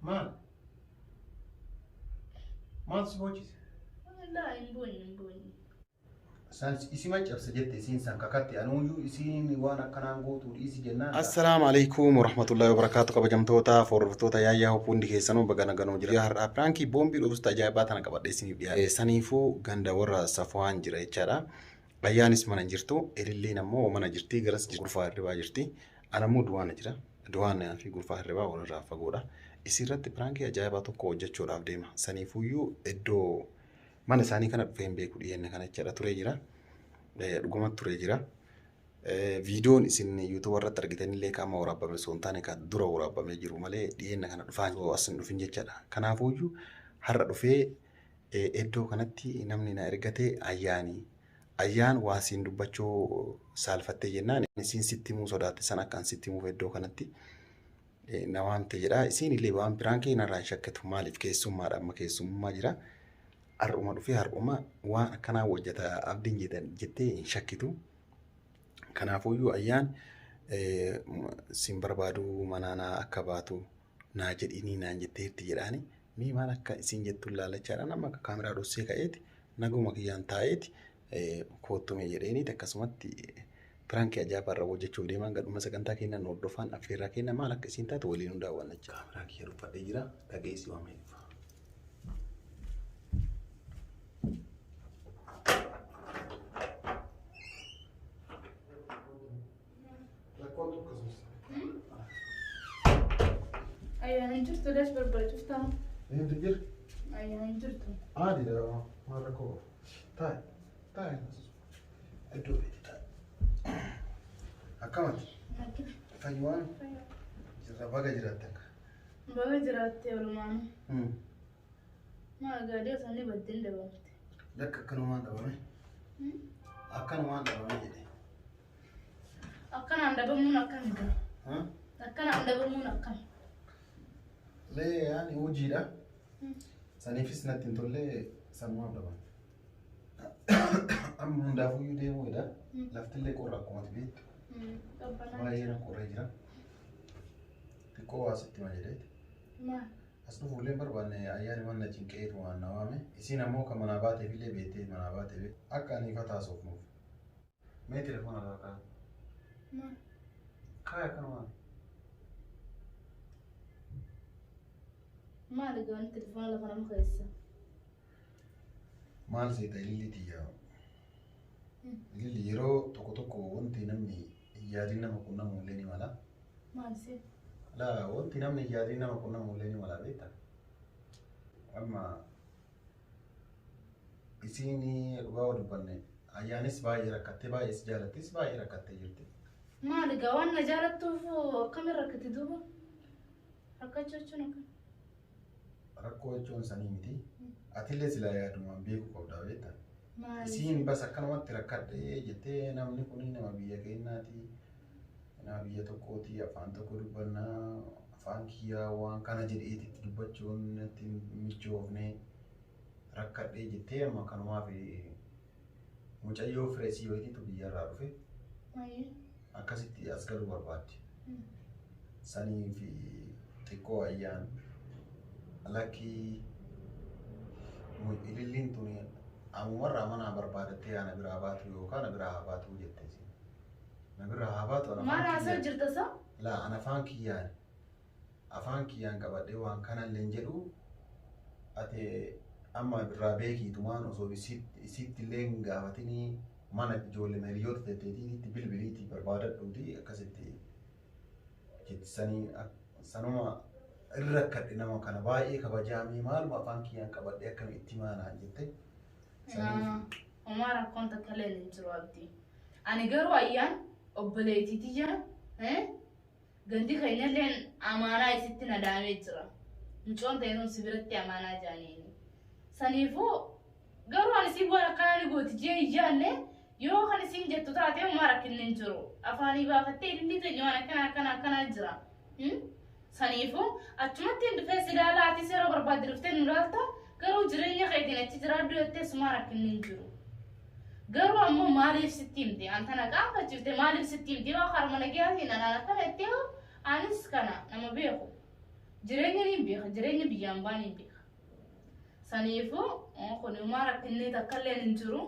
Maal? Maal si boochise? Laa hin boonye hin boonye. San isima cabse jette isiin san kakatte anuuyyuu isiin waan akkanaan gootu dhiisi jennaan. Assalaamu alaikum warahmatullahi wabarakatuh kabajamtoota hordoftoota yaayyaa hoppuu hundi keessanuu baga naganuu jira. Har'aa piraankii boombii dhooftusta ajaa'ibaa tana qabadhee isiniif dhiyaate. Saniifuu ganda warra Safuwaan jira jechaadha. Ayyaanis mana hin jirtu, Ililliin ammoo mana jirti, garas gurfaa hirribaa jirti. Ana immoo du'aana jira. Du'aan fi gurfaa hirribaa walirraa fagoodha. Isiirratti piraankii ajaa'ibaa tokko hojjechuudhaaf deema. Saniifuyyuu iddoo mana isaanii kana dhufee hin beeku dhiyeenya kana jechaadha turee jira. Dhugumatti turee jira. Viidiyoon isin yuutuuba irratti argitanillee qaama waraabame osoo hin taane kan dura waraabamee jiru malee dhiyeenya kana dhufaa as hin dhufin jechaadha. Kanaafuyyuu har'a dhufee iddoo kanatti namni na ergate ayyaani. Ayyaan waa siin dubbachuu saalfattee jennaan isiin sitti himuu sodaatte san akka an sitti himuuf iddoo kanatti na waamte jedha. Isiin illee waan piraankii narraa hin shakkitu maaliif keessummaadha amma keessummaa jira. Har'uma dhufee har'uma waan akkanaa hojjeta abdiin jedhan jettee hin shakkitu. Kanaafuyyuu ayyaan siin barbaadu manaanaa akka baatu naa jedhinii naan jetteetti jedhaani. Mee maal akka isiin jettu ilaalachaadhaan amma akka kaameraa dhossee ka'eeti naguma kiyyaan taa'eeti koottume jedheeniiti akkasumatti piraankii ajaa'ibaa irra hojjechuuf deemaan gadhuma sagantaa keenna nu hordofaan affeerraa keenna maal akka isiin taatu waliin nu daawwanna jechuudha. Kaameraa kiyya dhuffadhee jira dhageessi waamee dhufa. Ayyaan hin jirtu dash barbaachiftaa? Eenyutu jira? Ayyaan hin jirtu. Aadiidha maal rakkoo qabu. Taa'i taa'i iddoo beekti taa'i. Akkamati? Fayyumaan jirra baga jiraatte akka. Baga jiraatte walumaanuu. Maa gaadii osoo inni baddeen dabamte. Lakka akkanumaan dhabame. Akkanumaan dhabame jedhe. Akkanaan dhabamuun akkami gaa? Akkanaan dhabamuun akkami? Lee yaani hojiidha. Saniifis natti hin tolle sanumaaf dhabame. Amma hundaafuyyuu deemuu jedha. Laftillee qorra akkuma ati beektu. Baay'ee na qorree jira. Xiqqoo waa sitti hima jedheeti. Maal? As dhufuullee hin barbaanne ayyaani waan na cinqeetu waan na waame. Isiin ammoo kan manaa baateefillee beektee manaa baatee beektu. Akka ani ifa taasofnuuf. Mee telefoona irraa kaa'e. Maal? Kaa'e akkanumaan. Maal egaa wanti telefoona lafa nama keessa? Maal seeta ilillii tiyya. Ililli yeroo tokko tokko wanti namni hin yaadin nama qunnamu illee ni mala. Maal see? Laa wanti namni hin yaadin nama qunnamu illee ni mala beekta. Amma isiin dhugaa yoo dubbanne ayyaanis baay'ee rakkattee baay'ee si jaalattis baay'ee rakkattee jirti. Maal egaa waan na jaalattuuf akkamiin rakkate duuba? Rakkachuu jechuun akkam? Rakkoo jechuun sanii miti. Atillee silaa yaadumaan beekuu qabdaa beekta. Maal? Isiin bas akkanumatti rakkadhee jettee namni kun nama biyya keenyaati, nama biyya tokkooti, afaan tokko dubbannaa, afaan kiyyaa waan kana jedheeti itti dubbachuun natti hin michoofne rakkadhee jettee amma kanumaaf mucayyoo fireesii wayiitiitu biyyarraa dhufe Maayii? akkasitti as galuu barbaaddi. Sanii fi xiqqoo ayyaan lakkii ililliin tuni ammumarraa manaa barbaadattee ana biraa baatu yookaan na biraa haa baatu jette isiin. Na biraa haa baatu ana Maal afaan haasa'u kiyyaan. jirta sa? Laa ana afaan kiyyaan afaan kiyyaan qabadhee waan kanallee hin jedhu ati amma irraa beekiitumaan osoo isitti illee hin gaafatinii mana ijoollee hiriyoota teetteetiitti bilbiliitii barbaadadhuuti akkasitti jettisanii sanuma irra rakkadhe nama kana baay'ee kabajaamee maaluma afaan kiyyaan qabadhee akkami itti maanaan jette saniif Homaa rakkoon takka illee hin jiru abdii. Ani garuu ayyaan obboleettii tiyya gandi keenyalleen amaanaa isitti na dhaamee jira. Mucoon ta'e sun si biratti amaanaa jaaniini. Saniifuu garuu ani siin waan akkanaa ni gooti jee hin yaanne yoo kan isiin jettu taate homaa rakkinni hin jiru. Afaanii baafattee ililli teenya waan akkanaa akkanaa akkanaa jira. Saniifuu achumatti hin dhufee si ilaalaa atis yeroo barbaadde dhuftee nu ilaalta garuu jireenya keetiin achi jiraadhu jettee sumaa rakkinni hin jiru. Garuu ammoo maaliif sitti himte? An tana qaanfachiifte maaliif sitti himte? Yoo karuma nagayaatiin anaan akkana jettee hoo anis kana nama beeku. Jireenya niin beeka, jireenya biyyaan baa niin beeka. Saniifuu kun homaa rakkinni takka illee hin jiru.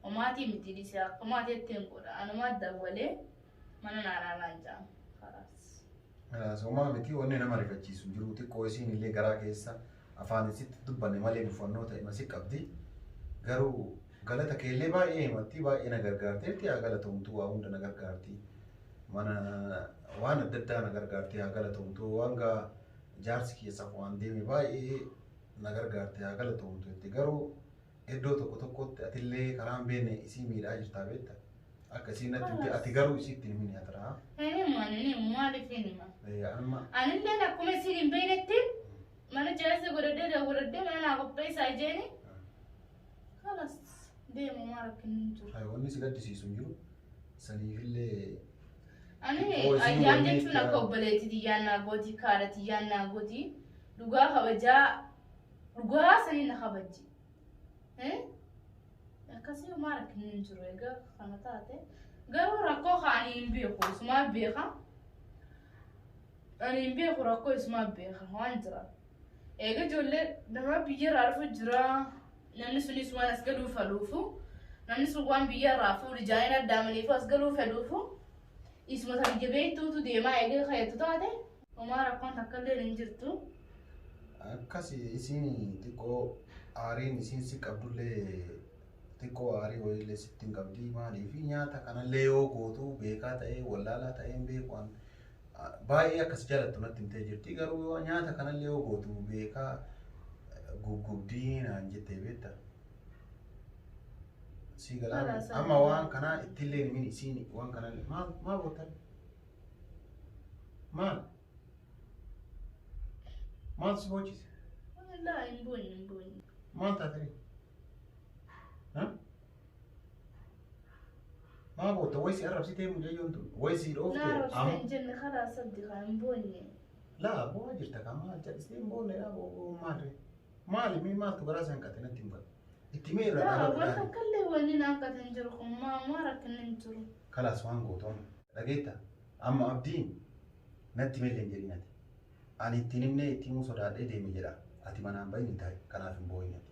Homaatii miti dhiisee akkuma ati ittiin godha. Anumaa dawwalee mana naa ilaalaan jedhama. Kalaas. Homaa miti wanni nama rifachiisu hin jiru xiqqoo isiin illee garaa keessa afaan isitti dubbanne malee mufannoo ta'e masi qabdi. Garuu galata keellee baay'ee himatti baay'ee na gargaarteetti haa galatoomtu waa hunda na gargaarti. Mana waan adda addaa na gargaarti haa galatoomtu waan gaa jaarsi keessaaf waan deeme baay'ee na gargaarte haa galatoomtu jetti. Garuu iddoo tokko tokkotti atillee karaa hin beekne isii miidhaa jirtaa beekta. Akka isiin natti himte ati garuu isiitti hin himini atiraa. Hin himu ani hin himu maaliif hin hima? Amma Anilleen akkuma isiin hin beeknetti mana jaarsa godhadhee godhadhee mana naa qopheessaa jeeni. Kalas deemu maa rakkinni hin jiru. Wanni si gaddisiisu hin jiru. Saniifillee Ani Xiqqoo isiin ayyaan wanni jechuun akka obboleettii tiyyaan naa gooti, kaadha tiyyaan naa gooti. Dhugaa kabajaa dhugaa sanii na kabajji. Akkasii homaa rakkinni hin jiru egaa kana taate. Garuu rakkoo kaanii hin beeku isumaa beeka. Ani hin beeku rakkoo isumaa beeka waan jira. Egaa ijoollee nama biyyarraa dhufu jira. Namni sunis waan as galuu fedhuufu. Namni sun waan biyyarraa fuudhu jaaniin addaamaniifu as galuu fedhuufu. Isuma isa biyya beektuutu deemaa eega kayyattu taate. Homaa rakkoon takka illee hin jirtu. Akkas isiin xiqqoo aariin isiin si qabdullee xiqqoo aarii wayiillee sitti hin qabdi maaliif nyaata kanallee yoo gootu beekaa ta'ee wallaalaa ta'ee hin beeku an baay'ee akkas jaalattu natti himtee jirti garuu yoo nyaata kanallee yoo gootu beekaa guggubdii naan jettee beekta. Sii galaa Kalaas amma waan kanaa ittillee hin himin isiin waan kanallee maal maal gootan maal maal si boocise? Laa hin boonye hin boonye. Maal taate ree? Maa bootta wayi si arrabsitee mucayyoon tun wayi si Naa dhoofte arrabsite amma hin jenne kalaas abdi kaa hin boonye. laa boo'a jirta kaa maal jedhistee hin boonne dha boo maal ree? Maali mee maaltu garaa si hanqate natti hin galu. Itti mee irra Laa dhaabadhu waan laali. takka illee wanni na hanqate hin jiru kun maa maa rakkinni hin jiru. Kalaas waan gootu amma dhageetta amma abdiin natti hime illee hin jedhin ati. Ani ittiin himnee itti himuu sodaadhee deeme jedha. Ati manaan bahin hin taa'e kanaaf hin boo'in ati.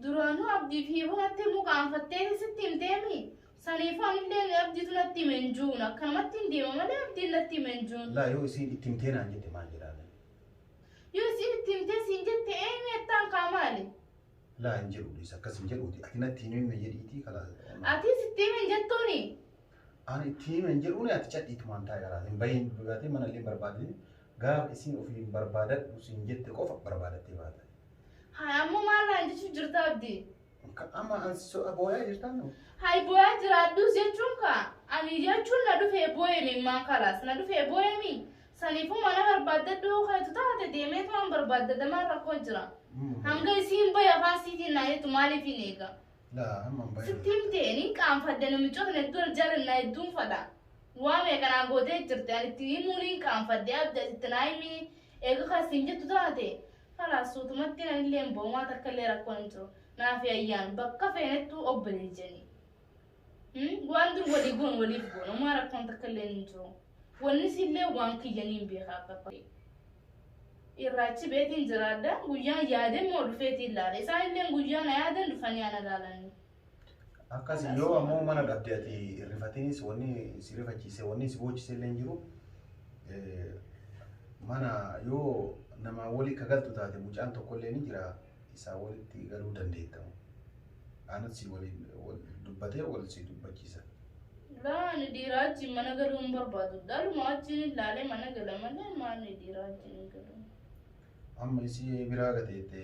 Duraanuu abdii fi hiiboo natti himuu qaanfattee sitti himteemi. Saniifuu anillee abdiitu natti hime hin jiruun akkanumatti hin deema malee abdiin natti hime hin jiruun. Laa yoo isiin itti himtee naan jette maal jedhaa? Yoo isiin itti himtee siin jette eemi jettaan kaa maali? Laa hin jedhu dhiis akkas hin jedhuuti ati natti hin himne jedhiitii kalaas. Atis itti hime hin jettuuni? Ani itti hime hin jedhuuni ati cadhiitumaan taa'e kalaas hin bahin baatee mana illee barbaadee gaafa isiin ofiin barbaadadhu siin jette qofa barbaadattee baata. Hay ammoo maal naan jechuuf jirta abdii? Amma an booyaa jirtaa moo? Hay booyaa jiraadhus jechuun kaa ani jechuun na dhufee boo'eemi maan kalaas na dhufee boo'eemi saniifuu mana barbaaddadhu kaetu taate deemeetumaan barbaaddadamaan rakkoo jira. Hanga isiin bahe afaan siitiin naa jettu maaliif hin eega? Laa amma hin bahin. Sitti himte niin qaanfadde namichoota hedduu wal jaalannaa hedduun fadha. Waa meeqa naa gootee jirte ani itti himuu niin qaanfadde abdi asitti naa himi eega kan siin jettu taate kalaas suutumatti anillee hin ba'u waan takka illee rakkoon hin jiru. Naafi ayyaan bakka feenettuu obboleeyyan. Waan dur walii goon waliif goon homaa rakkoon takka illee hin jiru. Wanni sillee waan kiyyaniin beekaa akka ta'e. Irraachi beetiin jiraadha guyyaan yaaden moo dhufeetiin laala isaan illee guyyaa na yaadan dhufanii ana laalanii. Akkas yoo ammoo mana dhabde ati rifatiinis wanni si rifachiise wanni si boochise illee hin jiru. Mana yoo namaa walii kagaltu taate mucaan tokko illee ni jira isaa walitti galuu dandeetta. Anas si waliin wal dubbatee wal si dubbachiisa. Laa ani dhiiraa wajjin mana galuu hin barbaadu. Dhaluma wajjin ilaalee mana gala malee maali dhiiraa wajjin hin galu. Amma isii biraa gateette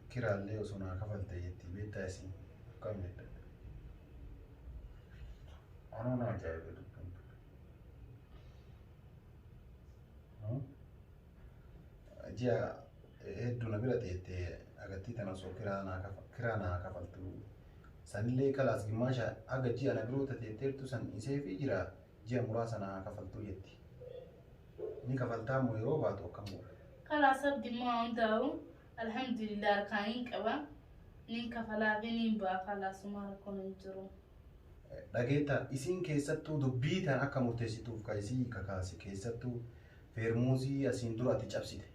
kiraallee osoo naa kafalte jetti beektaa isin akkam jetta. Anuu na ajaa'iba dubbiin tun. Ji'a hedduu na bira teette agattii tana osoo kiraa naa kafaltu sanillee kalaas gimmaasha haga ji'a na biroo tateetteertu san dhiiseefii jira ji'a muraasa naa kafaltuu jetti. Ni kafaltaa moo yeroo baatu akkam godha? Kalaas abdi maa hundaa'u alhamdulillah harkaan hin qaba nin kafalaa fi nin ba'a kalaas homaa rakkoon hin jiru. Dhageetta isiin keessattuu dubbii tan akka murteessituuf ka isii kakaase keessattuu feermuuzii asiin dura ati cabsite.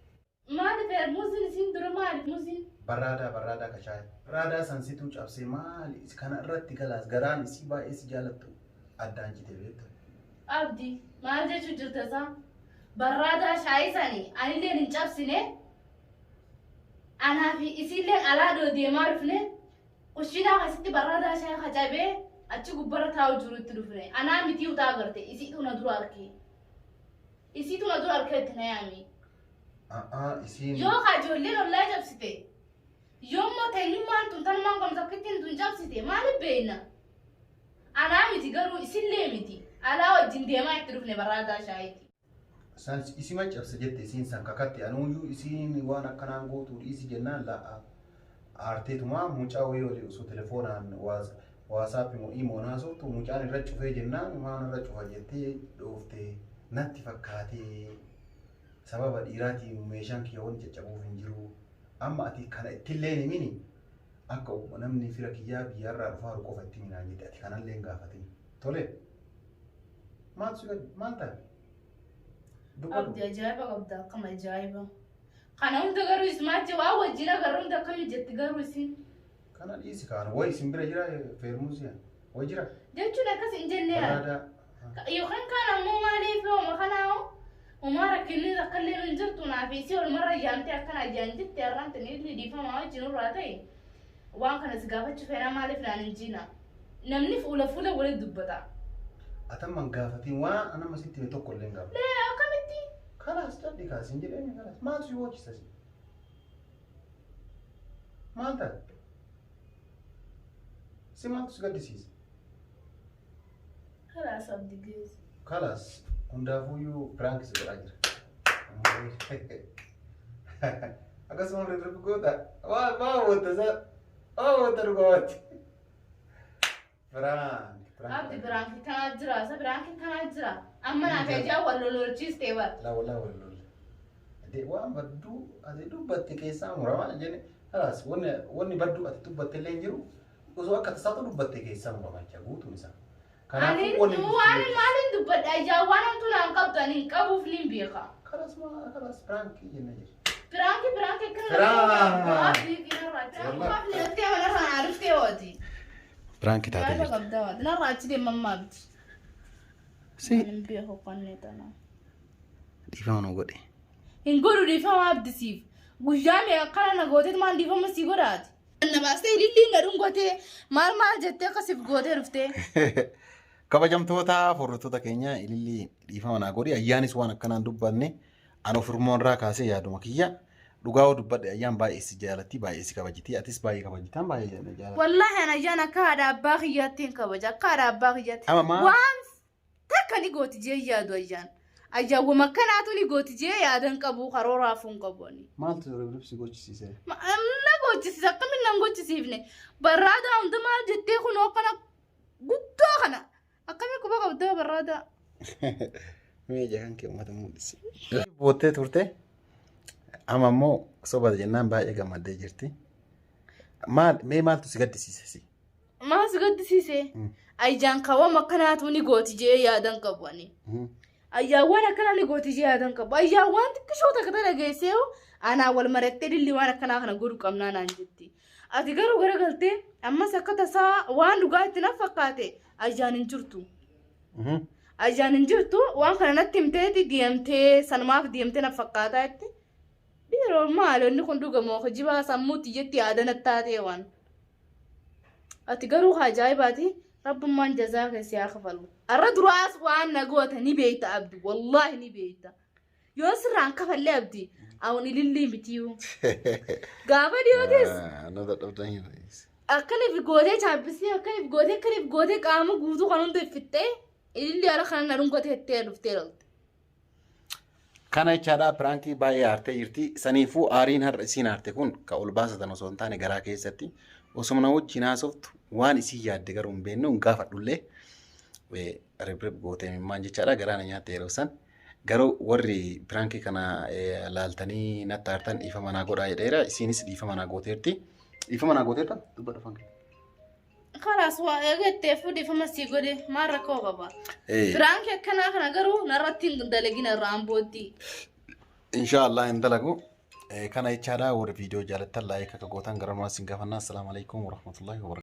Maali feermuuziin isiin dura maali muuziin? Barraadaa barraadaa ka shaayii. Barraadaa san situu cabsee maali kana irratti galaas garaan isii baay'ee si jaalattu addaan cite beekta. Abdi maal jechuu jirta isaa? Barraadaa shaayii sanii anilleen hin cabsine. Anaa fi isiilleen alaa dhoo deemaa dhufne. Kushiinaa keessatti barraadaa shaayii kacabee achi gubbarra taa'u jiru itti dhufne. Anaa mitii utaa agarte isiitu na dura arke. Isiitu na dura arkee itti na yaami. A'aa isiin. Yoo ka ijoolleen ollaa cabsite. Yoo immoo teenyummaan tun tanumaan qabnu takkittiin tun cabsite maaliif beekna? Anaa miti garuu isillee miti. Alaa wajjin deemaa itti dhufne barraadaa shaayiiti. San isima cabse jette isiin san kakatte anuuyyuu isiin waan akkanaan gootu dhiisi jennaan la'a aarteetumaa mucaa wayii olii osoo telefoonaan WhatsApp moo imo haasoftu mucaan irra cufee jennaan maan irra cufa jettee dhoofte natti fakkaatee sababa dhiiraatiin meeshaan kiyya wanni caccabuuf hin jiru amma ati kana ittillee hin himini akka namni fira kiyyaa biyyarraa dhufaaru qofa itti himinaan jette ati kanallee hin gaafatin tole maaltu si gad maal taate? Abdi ajaa'iba qabda akkam ajaa'iba. Kana hunda garuu ismaachi waa wajjin agarra hunda akkami jetti garuu isin. Kana dhiisi kaan wayi isin bira jira feermuuziyaa wayi jira. Jechuun akkas hin jennee. Baraadaa. Yookaan kaan ammoo maaliif hooma kanaa homaa rakkinni akka illee hin jirtu naaf isii olmarra yaamtee akkana ajaan jette har'aan tani illee dhiifamaa wajjin irraa ta'e waan kana si gaafachuu feenaa maaliif naan hin jiina. Namni fuula fuula walitti dubbata. Atamman gaafatiin waan anama sitti hime tokko illee hin gaafatu. Lee akkamitti? Kalaas cadhi kaas hin jedheen kalaas maaltu si hojjisa si? Maal taate? Si maaltu si gaddisiisa? Kalaas abdi geessu. Kalaas hundaafuyyuu piraank si godhaa jira. Akkasuma rirribu goota. Waa waa wanta isaa waa wanta dhugawaatti. Piraank. Abdi piraanki kanaa jira isa piraanki kanaa jira. Amma naaf ijaa wal lolchiistee bara. Laa walaa wal lolle. Ati waan badduu ati dubbatte keessaa muramaa jenne kalaas wanni wanni badduu ati dubbatte illee hin jiru osoo akka tasaatu dubbatte keessaa muramaa jira guutuun isaa. Ani waan maaliin dubbadha ijaa waan hamtuu naan qabdu ani hin qabuuf ni beeka. Kalaas maa kalaas piraankii jenna jira. Piraanki piraanki akkana. Piraank. Piraanki piraanki narraa naa dhuftee hooti. Piraankii taatee Ajaa'iba jirti. qabda waati. Narraa achi deeman maabdi. Si Hin beeku qonnee tanaa. dhiifama nu godhe. Hin godhu dhiifama abdisiif. Guyyaa meeqa akkana na gooteet maal dhiifama sii godhaati. Na baastee ililliin na dhungotee maal maal jettee akkasiif gootee dhuftee. Kabajamtoota hordoftoota keenya ilillii dhiifama naa godhi ayyaanis waan akkanaan dubbanne an ofirmoo irraa kaasee yaaduma kiyya dhugaa yoo dubbadhe ayyaan baay'ee si jaalatti baay'ee si kabajiti atis baay'ee kabajitaan baay'ee na jaalatti. Wallaahi an ayyaan akka haadha abbaa kiyyaatti hin kabaja akka haadha abbaa kiyyaatti. Amma maal? Waan takka ni gooti jee yaadu ayyaan. Ayyaawwama akkanaatu ni gooti jee yaadan qabu karooraafuu hin qabu ani. Maaltu ribsi gochisiise? Na gochisiisa akkamiin nan gochisiifne barraadaa hunda maal jettee kunoo akkana guddaa kana akkamii quba qabdaa barraadaa. Mee ija kan kee uummata mul'isi. Boottee turte amma immoo soba jennaan baay'ee gammaddee jirti. Maal mee maaltu si gaddisiise si? Maal si gaddisiise? Ayyaan kaawwama akkanaatu ni gooti jee yaadan qabu ani. Ayyaawwan akkanaa ni gooti jee yaadan qabu. Ayyaawwan xiqqishoo takka tana geessee anaa wal marattee dilli waan akkanaa kana godhu qabnaa naan jetti. Ati garuu garagaltee ammas akka tasaa waan dhugaa itti na fakkaate ayyaan hin jirtu. Ayyaan hin jirtu waan kana natti himteeti deemtee sanumaaf deemtee na fakkaataa jetti. Dhiiroo maali inni kun dhugamoo kijibaa sammuutti jetti yaada natti taatee waan. Ati garuu ajaa'ibaati rabbummaan jazaa keessi haa kafalu. Arra duraas waan na goota ni beekta abdi wallaahi ni beekta. Yoo sirraan kafallee abdi awun ilillii mitiyu. Gaafa dhiyootes Na dadhabdanii. akkaniif gootee chaappistee akkaniif gootee akkaniif gootee qaama guutuu kan hunda fixxee ilillii ala kana na dhungatee ittee dhuftee lolte. Kana jechaadha piraankii baay'ee aartee jirti. Saniifuu aariin har'a isiin aarte kun ka ol baasatan osoo hin taane garaa keessatti osuma na wajjin haasoftu waan isii yaadde garuu hin beeknu hin gaafadhullee ribrib gootee mimmaan jechaadha garaa na nyaatte yeroo san. Garuu warri piraankii kana laaltanii natti aartan dhiifama naa godhaa jedheera. Isiinis dhiifama naa gooteerti. Dhiifama naa gooteerta? Dubbadhu afaan kee. Kalaas waa eegattee fuudhifama sii godhe maal rakkoo qaba. Piraankii akkanaa kana garuu narratti hin dalagin irraan booddee. Inshaallah hin dalagu. Kana jechaadha warri viidiyoo jaalattan like akka gootan gara nuwaas hin gaafannaa. Assalaamu alaikum warahmatullahi wabarakatuh.